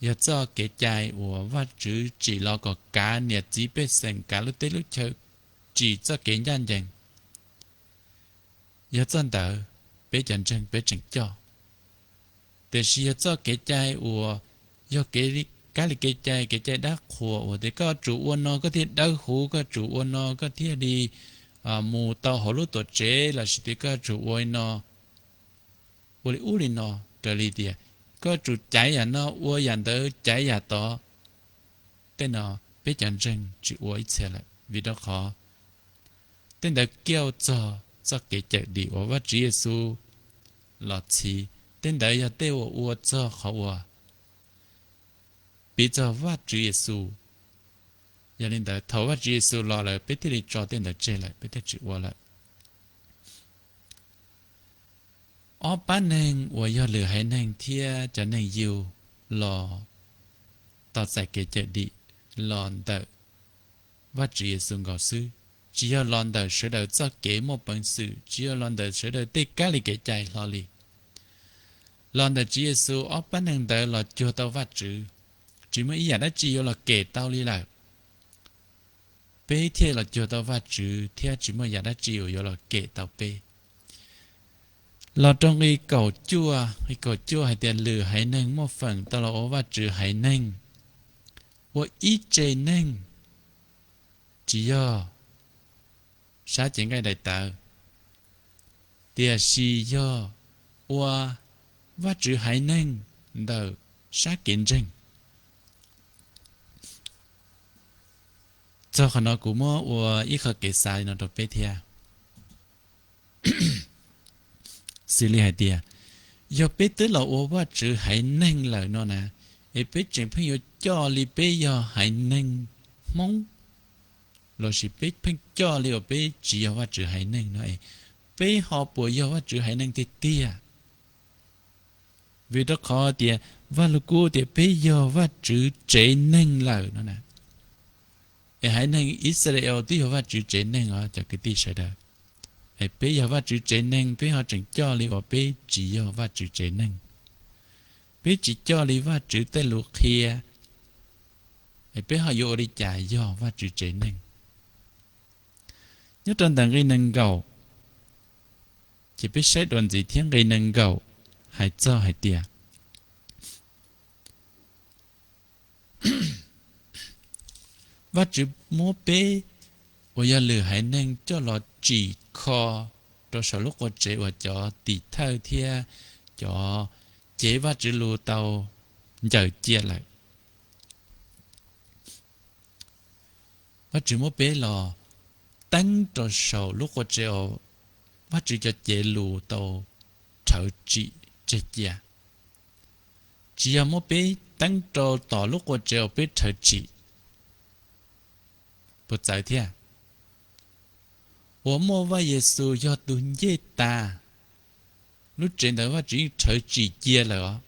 Yog txoj kev cai uas Vajtswv tsim los kom kav niam txiv pej xeem, kav lub teb lub chaw, tsim txoj kev ncaj ncees. Yog txoj ntawd peb cov ntseeg peb tseem coj. Tiam sis yog txoj kev cai uas yog kev, kab li kev cai, kev cai dab qhuas uas tias koj tsum ua no koj thiaj dawb huv, koj tsum ua no koj thiaj li mus tau hauv lub tuam tsev, lossis tias koj tsum ua li no, ua li ub li no, raws li tias koj tsum caiv yam no ua yam ntawd caiv yam tod. Tej no peb cov ntseeg tsis ua ib txhia lawm, vim rau qhov tej ntawd kiaj txog txoj kev cawm dim uas Vajtswv Yexus los txhiv. Tej ntawd yog tej uas ua txog qhov uas piv txog Vajtswv Yexus. Yog li ntawd thaum Vajtswv Yexus los lawm peb thiaj li tso tej ntawd tseg lawm, peb thiaj tsis ua lawm. Ob pab neeg uas yog lwm haiv neeg thiab cov neeg Yus los tau txais kev cawm dim los ntawm Vajtswv Yexus nkaus xwb, tsis yog los ntawm sawv daws txoj kev muaj peev xwm, tsis yog los ntawm sawv daws tej kab li kev cai hlo li. Los ntawm Tswv Yexus, ob pab neeg ntawd los cuag tau Vajtswv, tsis muaj ib yam dab tsi yuav los kem tau li lawm. Peb thiaj los cuag tau Vajtswv thiab tsis muaj yam dab tsi uas yuav los kem tau peb. Los rau nqi kaum cuaj, nqi kaum cuaj hais tias lwm haiv neeg muaj feem tau los ua Vajtswv haiv neeg, ua ib tse neeg, tsis yog sab cev nqaij daim tawv, tiam sis yog ua Vajtswv haiv neeg ntawm sab kev ntseeg. Txog qhov no kuv muab ua ib qho kev xav li no rau peb thiab. Xws li hais tias, yog peb twb los ua Vajtswv haiv neeg lawm no na, es peb tseem pheej yuav coj li peb yog haiv neeg Hmoob, lossis peb pheej coj li uas peb tsis yog Vajtswv haiv neeg no es, peb ho puas yog Vajtswv haiv neeg tiag tiag? Vim rau qhov tias Vaj Lug Kub tias peb yog Vajtswv tsev neeg lawm no na. Es haiv neeg Israel twb yog Vajtswv tsev neeg os cov kwv tij sawv daws. Es peb yog Vajtswv tsev neeg, peb ho tseem coj li uas peb tsis yog Vajtswv tsev neeg. Peb tsis coj li Vajtswv tej lus qhia, es peb ho yuav ua li cas yog Vajtswv tsev neeg? Nyob rau ntawm nqi nees nkaum, ces peb saib dua ntxiv thiab, nqi nees nkaum hais txog hais tias Vajtswv muab peb uas yog lwm haiv neeg coj los tsim kho rau saum lub qua tsev uas cov tim thawj thiab cov cev Vajtswv lus tau ncaws cia lawm. Vajtswv muab peb los teeb rau saum lub qua tsev uas Vajtswv cov cev lus tau rhawv tsim tseg cia. Tsis yog muab peb teeb rau tom lub qua tsev uas peb rhawv tsim. Puas txawv thiab? Uas muaj Vaj Yexus yog tus ncej tas, lub tsev ntawd Vajtswv yeej rhawv tsim cia lawm os,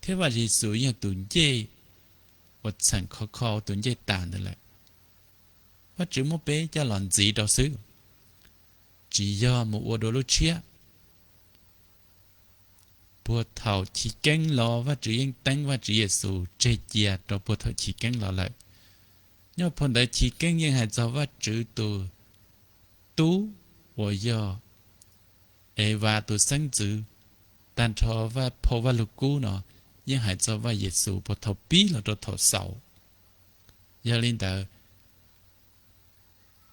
thiab Vaj Yexus yeej tus ncej uas txheem khov kho tus ncej tas ntawd lawm. Vajtswv muab peb coj los ntxiv rau xwb, tsis yog mus ua dua lub tshiab. Puag thaum chiv keeb los Vajtswv yeej teeb Vajtswv Yexus tseg cia rau puag thaum chiv keeb los lawm. Nyob phau ntawv chiv keeb yeej hais txog Vajtswv tus tub uas yog Evas tus xeeb ntxwv, tag nrho phau Vaj Lug Kub no yeej hais txog Vaj Yexus puag thaum pib los rau thaum xaus. Yog li ntawd,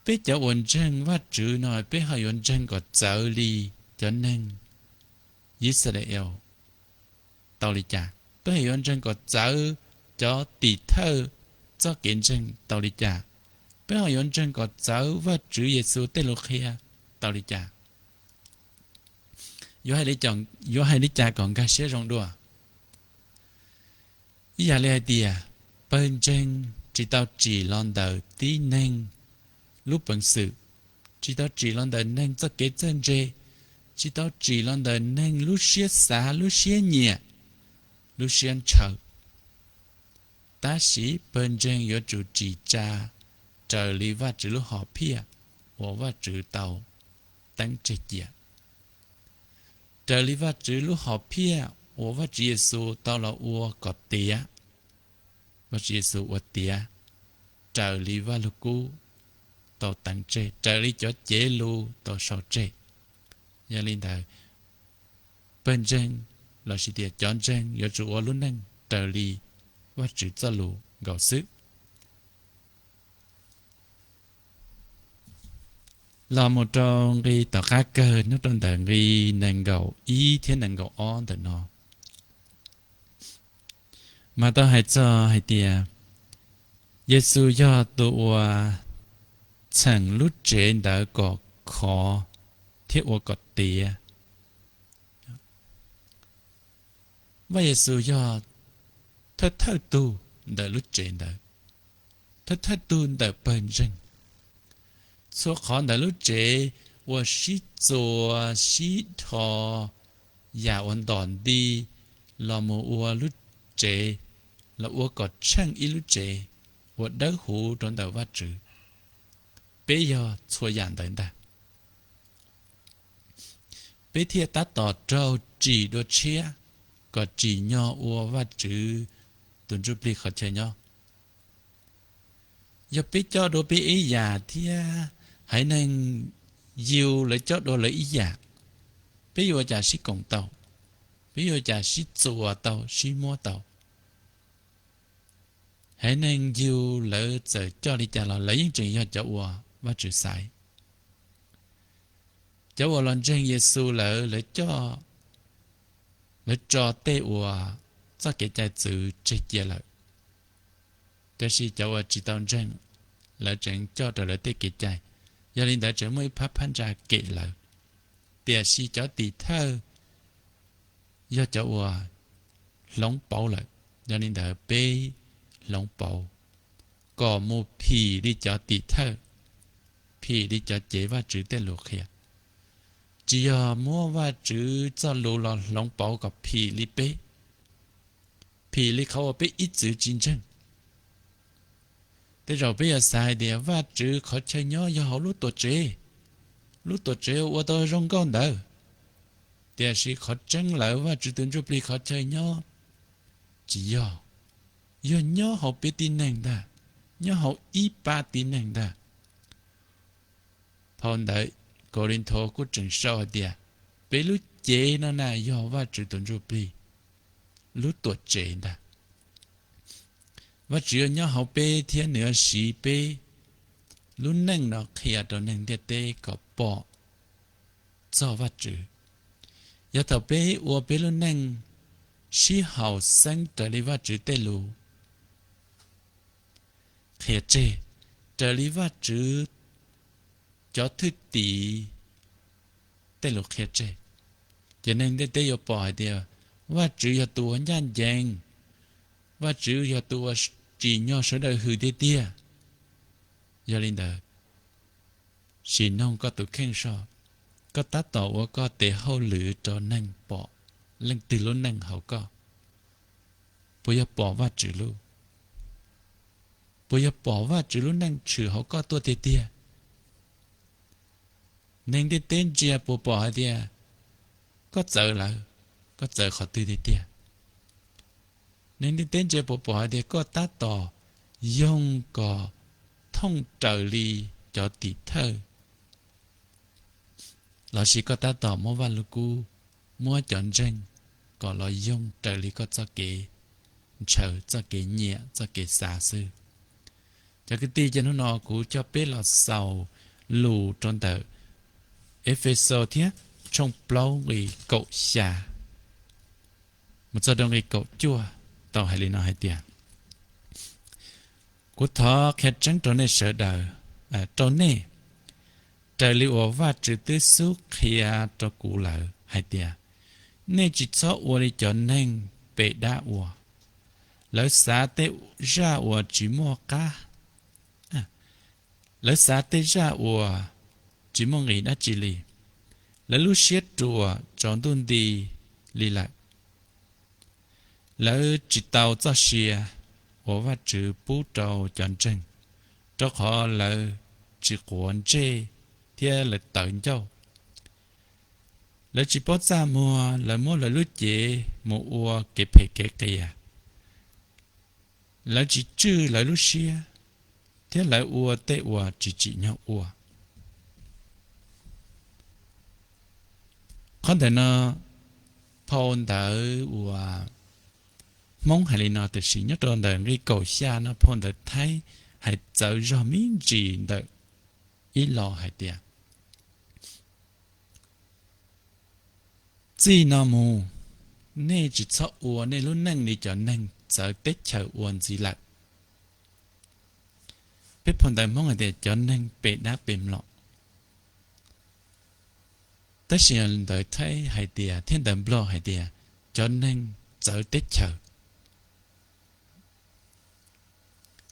peb cov uas ntseeg Vajtswv no peb ho yuav ntseeg kom txawv li cov neeg Yixalayees tau li cas? Peb ho yuav ntseeg kom txawv cov tim thawj txoj kev ntseeg tau li cas? Peb ho yuav ntseeg kom txawv Vajtswv Yexus tej lus qhia tau li cas? Yuav hais li cas kom nkag siab zoo dua? Ib yam li hais tias, pawg ntseeg tsis tau tsim los ntawm tib neeg lub peev xwm, tsis tau tsim los ntawm neeg txoj kev txawj ntse, tsis tau tsim los ntawm neeg lub siab xav, lub siab nyiam, lub siab ntshaw. Tab sis pawg ntseeg yuav tsum tsim tsa raws li Vajtswv lub hom phiaj uas Vajtswv tau teeb tseg cia, raws li Vajtswv lub hom phiaj uas Vajtswv Yexus tau los ua kom tiav. Vajtswv Yexus ua tiav raws li Vajluskub tau teeb tseg, raws li cov cev lus tau sau tseg. Yog li ntawd, pawg ntseeg lossis tias cov ntseeg yuav tsum ua lub neej raws li Vajtswv txoj lus nkaus xwb. Los mus rau nqi tom qab kawg nyob rau ntawm nqi nees nkaum ib thiab nees nkaum ob ntawm no, mas tau hais txog hais tias Yexus yog tus uas txheem lub tsev ntawd kom khov thiab ua kom tiav. Vaj Yexus yog thawj thawj tug ntawm lub tsev ntawd, thawj thawj tug ntawm pawg ntseeg. Txhua qhov ntawm lub tsev uas sib txuas sib dhos, yam uas ntom nti los mus ua lub tsev, los ua kom tsheej ib lub tsev uas dawb huv rau ntawm Vajtswv. Peb yog txhua yam ntawd ntag. Peb thiaj tab tom raug tsim dua tshiab kom tsim nyog ua Vajtswv tus ntsuj plig qhov chaw nyob. Yog peb coj dua peb ib yam thiab haiv neeg Yiv lawv coj dua lawv ib yam, peb yuav ua cas sib koom tau? Peb yuav ua cas sib txuas tau, sib muab tau? Haiv neeg Yiv lawv txawm coj li cas los lawv yeej tseem yog cov uas Vajtswv xaiv. Cov uas los ntseeg Yexus lawm, lawv coj, lawv tso tej uas txoj kev cai txwv tseg cia lawm, tiam sis cov uas tsis tau ntseeg, lawv tseem coj raws lawv tej kev cai. Yog li ntawd tseem muaj ib phab phab ntsa kem lawv, tiam sis cov tim thawj yog cov uas hloov pauv lawm. Yog li ntawd peb hloov pauv kom mus phim li cov tim thawj, phim li cov cev Vajtswv tej lus qhia. Tsis yog muab Vajtswv txoj lus los hloov pauv kom phim li peb, phim li qhov uas peb ib txwm tsis ntseeg. Tej zaum peb yuav xav hais tias Vajtswv qhov chaw nyob yog hauv lub tuam tsev, lub tuam tsev ua tau zoo nkauj ntawd. Tiam sis qhov tseeb lawm Vajtswv tus ntsuj plig qhov chaw nyob tsis yog, yog nyob hauv peb tib neeg ntag, nyob hauv ib pab tib neeg ntag. Phau ntawv Kauleethaus kuj tseem sau hais tias, peb lub cev no na yog Vajtswv tus ntsuj plig, lub tuam tsev ntag. Vajtswv yuav nyob hauv peb thiab nws yuav siv peb lub neej no qhia rau neeg ntiaj teb kom pom txog Vajtswv. Yog thaum peb ua peb lub neej sib haum xeeb raws li Vajtswv tej lus qhia tseg, raws li Vajtswv cov thwj tim tej lus qhia tseg, ces neeg ntiaj teb yuav pom hais tias Vajtswv yog tus uas ncaj ncees, Vajtswv yog tus uas tsim nyog sawv daws hwm tiag tiag. Yog li ntawd, sim noog koj tus kheej soj, koj tab tom ua koj tes hauj lwm rau neeg pom leej twg lub neej hauv koj? Puas yog pom Vajtswv lub, puas yog pom Vajtswv lub neej tshwm hauv koj tuaj tiag tiag? Neeg ntiaj teb ntsia puas pom hais tias koj txawv lawm, koj txawv qhov twg tiag tiag? Neeg ntiaj teb ntsia puas pom hais tias koj tab tom yoog kom thooj raws li cov tim thawj, lossis koj tab tom muab Vaj Lug Kub, muab cov ntseeg kom los yoog raws li koj txoj kev ntshaw, txoj kev nyiam, txoj kev xav xwb? Cov kwv tij, ces hnub no kuv coj peb los xaus lus rau ntawm Efexus thiab tshooj plaub nqi kaum xya mus txog rau nqi kaum cuaj tau hais li no hais tias, kuv thov qhia tseeb rau nej sawv daws, rau nej, raws li uas Vajtswv twb xub qhia rau kuv lawm hais tias, nej tsis txhob ua li cov neeg pes dab ua, Lawv xav tej zaj uas tsis muaj qab, lawv xav tej zaj uas tsis muaj nqis dab tsi li. Lawv lub siab ruam tsaus ntuj nti li lawm. Lawv tsis tau txoj sia uas Vajtswv pub rau cov ntseeg, rau qhov lawv tsis quav ntsej thiab lawv tawv ncauj. Lawv tsis paub txaj muag, lawv muab lawv lub cev mus ua kev phem kev qias. Lawv tsis tswj lawv lub siab, thiab lawv ua tej uas tsis tsim nyog ua. Qhov ntawm no, phau ntawv uas Hmoob hais li no, tiam sis nyob rau ntawm nqi kaum xya no phau ntawv Thaib hais txawv zog me ntsis ntawm ib lo hais tias, txij no mus, nej tsis txhob ua nej lub neej li cov neeg txawv teb chaws ua ntxiv lawm. Peb phau ntawv Hmoob hais tias cov neeg pe dab pe mlom, tab sis ntawv Thaib hais tias, thiab ntawv Nplog hais tias, cov neeg txawv teb chaws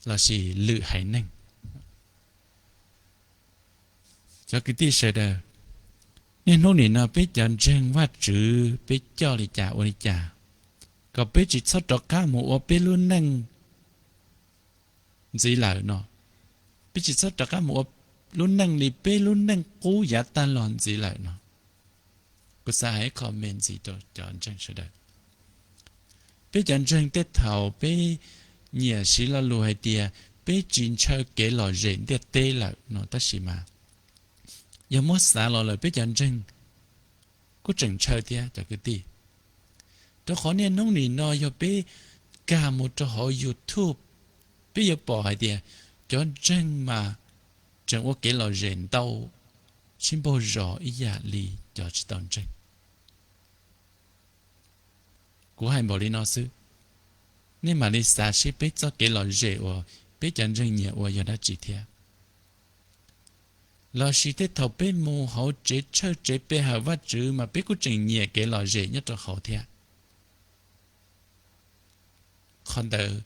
lossis lwm haiv neeg. Cov kwv tij sawv daws, niaj hnub nim no peb cov ntseeg Vajtswv peb coj li cas ua li cas, kom peb tsis txhob rov qab mus ua peb lub neej ntxiv lawm no. Peb tsis txhob rov qab mus ua lub neej li peb lub neej qub yav tag los ntxiv lawm no. Kuv xav hais ib qho me ntxiv rau cov ntseeg sawv daws. Peb cov ntseeg tej thaum peb nyiam siv lo lus hais tias peb tsis ntshaw kev lom zem ntiaj teb lawm no, tab sis mas yog muab xav los lawm peb cov ntseeg kuj tseem ntshaw thiab cov kwv tij. Rau qhov niaj hnub nim no yog peb kag mus rau hauv YouTube, peb yuav pom hais tias cov ntseeg mas tseem ua kev lom zem ntau sib npaug zos ib yam li cov tsis tau ntseeg. Kuv hais npaum li no xwb, nej mam li xav seb peb txoj kev lom zem uas peb cov ntseeg nyiam ua yog dab tsi thiab. Lossis tej thaum peb mus hauv tsev tshawj tsev pe hawm Vajtswv mas peb kuj tseem nyiam kev lom zem nyob rau hauv thiab. Qhov ntawd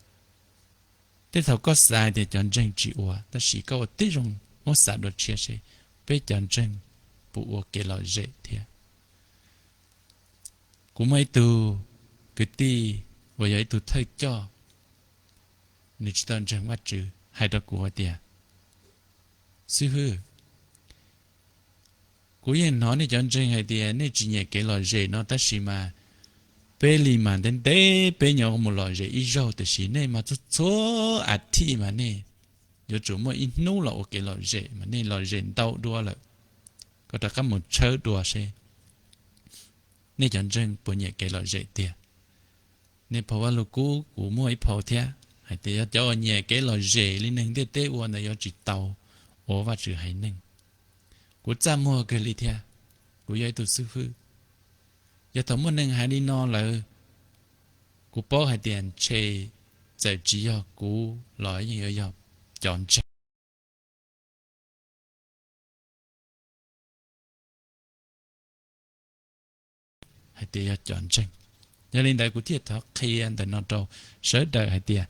tej thaum koj xav hais tias cov ntseeg tsis ua, tab sis koj ua tib zoo muab xav dua tshiab seb peb cov ntseeg puas ua kev lom zem thiab. Kuv muaj ib tug kwv tij uas yog ib tug thawj coj, nws tsis tau ntseeg Vajtswv hais rau kuv hais tias, xib hwb, kuv yeej hnov nej cov ntseeg hais tias nej tsis nyiam kev lom zem no, tab sis mas peb li mas ntev ntev peb nyuam qhuav mus lom zem ib zaug, tiam sis nej mas txhua txhua as thiv mas nej yuav tsum muaj ib hnub los ua kev lom zem mas nej lom zem ntau dua lawm. Koj rov qab mus tshawb dua seb nej cov ntseeg puas nyiam kev lom zem tiag. Nej phau Vaj Lug Kub kuv muaj ib phau thiab hais tias yog cov uas nyiam kev lom zem li neeg ntiaj teb ua ntawd yuav tsis tau ua Vajtswv haiv neeg. Kuv txaj muag kawg li thiab, kuv yog ib tug xib hwb. Yog thaum muaj neeg hais li no lawm, kuv paub hais tias ntshe txawm tsis yog kuv los yeej yuav yog cov ntseeg hais tias yog cov ntseeg. Yog li ntawd kuv thiaj thov qhia ntawm no rau sawv daws hais tias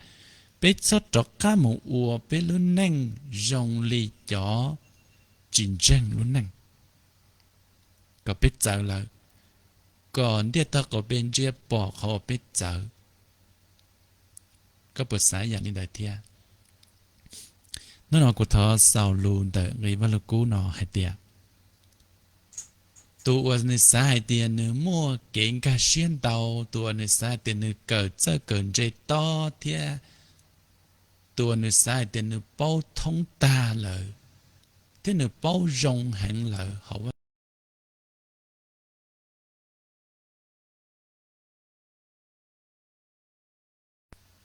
peb txhob rov qab mus ua peb lub neej zoo li cov tsis ntseeg lub neej, kom peb txawv lawm, kom ntiaj teb qaum peb ntsia pom qhov uas peb txawv. Koj puas xav yam li ntawd thiab? Hnub no kuv thov xaus lus ntawm nqe Vaj Lug Kub no hais tias, tus uas nws xav hais tias nws muaj kev nkag siab ntau, tus uas nws xav hais tias nws kawm txawj kawm ntse tob thiab tus uas nws xav hais tias nws paub thoob tag lawm thiab nws paub zoo heev lawm hauv Vaj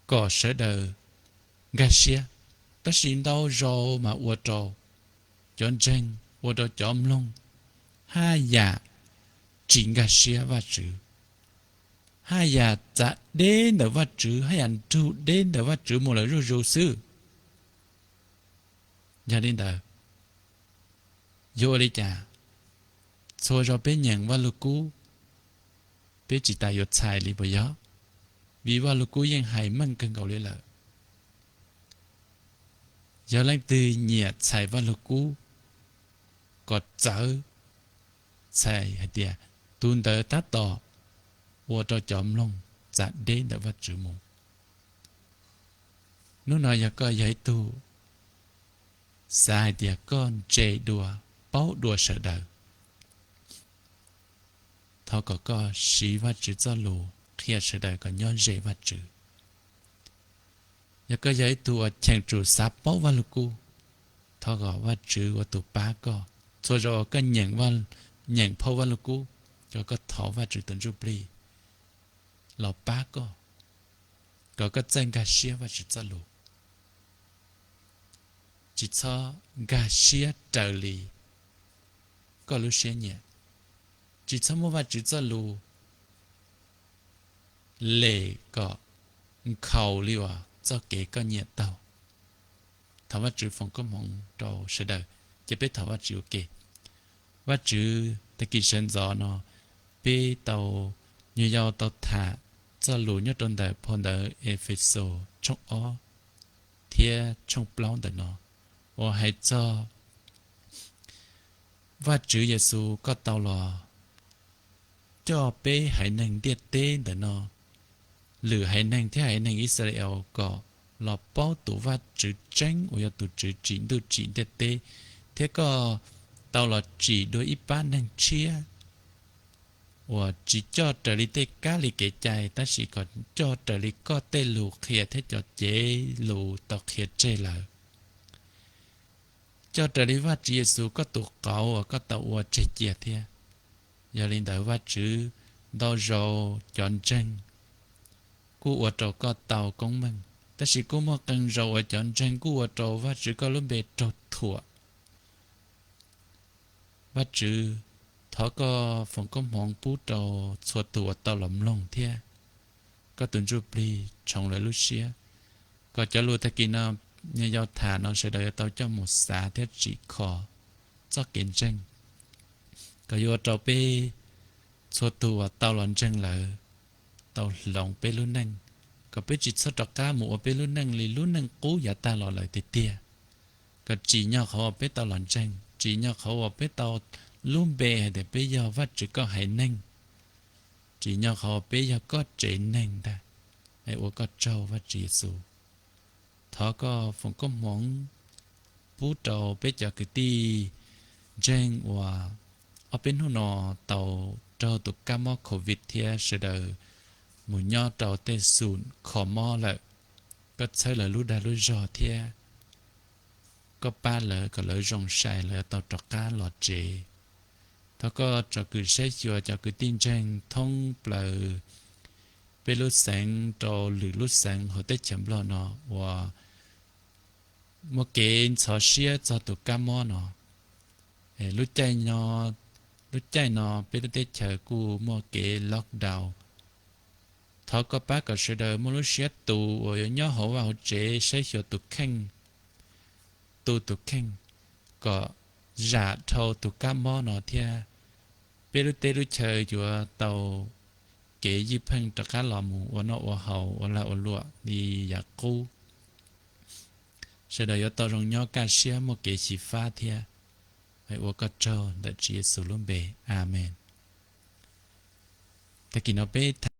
kom sawv daws nkag siab, tab sis ntau zaus mas ua rau cov ntseeg, ua rau cov mloog haj yam tsis nkag siab Vajtswv, haj yam txav deb ntawm Vajtswv, haj yam nrug deb ntawm Vajtswv mus lawm zuj zus xwb. Yog li ntawd, yuav ua li cas? Txhua zaus peb nyeem Vaj Lug Kub, peb tsis tas yuav txhais li puas yog? vim Vaj Lug Kub yeej hais meej kawg nkaus li lawm. Yog leej twg nyiam txhais Vaj Lug Kub kom txawv, txhais hais tias tus ntawd tab tom ua rau cov mloog txav deb ntawm Vaj Tswv mus. Hnub no yog koj yog ib tug xav hais tias koj ntse dua, paub dua sawv daws, thov kom koj siv Vaj Tswv txoj lus qhia sawv daws kom nyob ze Vaj Tswv. Yog koj yog ib tug uas cheem tsum xav paub Vaj Lug Kub, thov kom Vaj Tswv ua tus pab koj. Txhua zaus uas koj nyeem, nyeem phau Vaj Lug Kub, kom koj thov Vaj Tswv tus Ntsujplig los pab koj, kom koj txawj nkag siab Vaj Tswv txoj lus, tsis txhob nkag siab raws li koj lub siab nyiam, tsis txhob muab Vaj Tswv txoj lus lem kom nkhaus li uas txoj kev koj nyiam taug. Thov Vaj Tswv foom koob hmoov rau sawv daws, ces peb thov Vaj Tswv ua ke. Vaj Tswv, tag kis sawv ntxov no peb tau, nyuag yau tau tham txoj lus nyob rau ntawm phau ntawv Efexus tshooj ob thiab tshooj plaub ntawm no, uas hais txog Vaj Tswv Yexus koj tau los coj peb haiv neeg ntiaj teb ntawm no, lwm haiv neeg thiab haiv neeg Yixalayees kom los paub tus Vaj Tswv tseeb uas yog tus Tswv tsim ntuj tsim ntiaj teb, thiab koj tau los tsim dua ib pab neeg tshiab uas tsis coj raws li tej kab li kev cai, tab sis kom coj raws li koj tej lus qhia thiab cov cev lus tau qhia tseg lawm. Coj raws li Vaj Tswv Yexus koj tus qauv uas koj tau ua tseg cia thiab. Yog li ntawd Vaj Tswv, ntau zaus cov ntseeg kuj ua rau koj tau koob meej, tab sis kuj muaj qee zaus uas cov ntseeg kuj ua rau Vaj Tswv koj lub npe raug thuam. Vaj Tswv, thov koj foom koob hmoov pub rau txhua tus uas tau los mloog thiab koj tus Ntsujplig tshoov lawv lub siab, kom cov lus tag kis no nyuag yau tham no sawv daws yuav tau coj mus xav thiab tsim kho txoj kev ntseeg, kom yuav ua rau peb txhua tus uas tau los ntseeg lawm tau hloov peb lub neej, kom peb tsis txhob rov qab mus ua peb lub neej li lub neej qub yav tag los lawm tiag tiag. Kom tsim nyog qhov uas peb tau los ntseeg, tsim nyog qhov uas peb tau lub npe hais tias peb yog Vaj Tswv koj haiv neeg, tsim nyog qhov uas peb yog koj tsev neeg ntag. Ua koj tsaug Vaj Tswv Yexus. Thov koj foom koob hmoov pub rau peb cov kwv tij ntseeg uas ob peb hnub no tau raug tus kab mob covid thiab sawv daws mus nyob rau tej xum kho mob lawm. Koj txhawb lawv lub dag lub zog thiab koj pab lawv kom lawv zoo sai lawv tau rov qab los tsev. Thov koj tsom kwm saib xyuas cov kwv tij ntseeg thoob plaws peb lub xeev rau lwm lub xeev hauv teb chaws Nplog no uas muaj kev ntxhov siab txog tus kab mob no. Lub caij no, lub caij no peb lub teb chaws kuj muaj kev lockdown. Thov koj pab kom sawv daws muaj lub siab tus uas yuav nyob hauv vaj hauv tsev saib xyuas tus kheej, tu tus kheej, kom zam dhau tus kab mob no thiab peb lub teb lub chaw yuav tau kev ywj pheej rov qab los mus ua noj ua haus ua lag ua luam li yav qub. Sawv daws yuav tau zoo nyob kaj siab muaj kev xyiv fab thiab. Ua koj tsaug ntawm Tswv Yexus lub npe, Amees. Tag kis no peb tham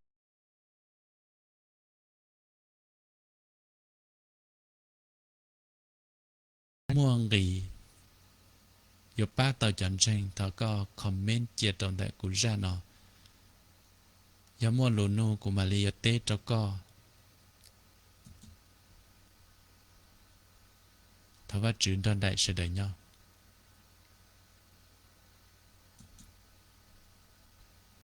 muaj nqis yuav pab tau cov ntseeg, thov koj comment cia rau ntawm kuv zaj no. Yog muaj lus nug kuv mam li yuav teb rau koj. Thov Vajtswv nrog nraim sawv daws nyob.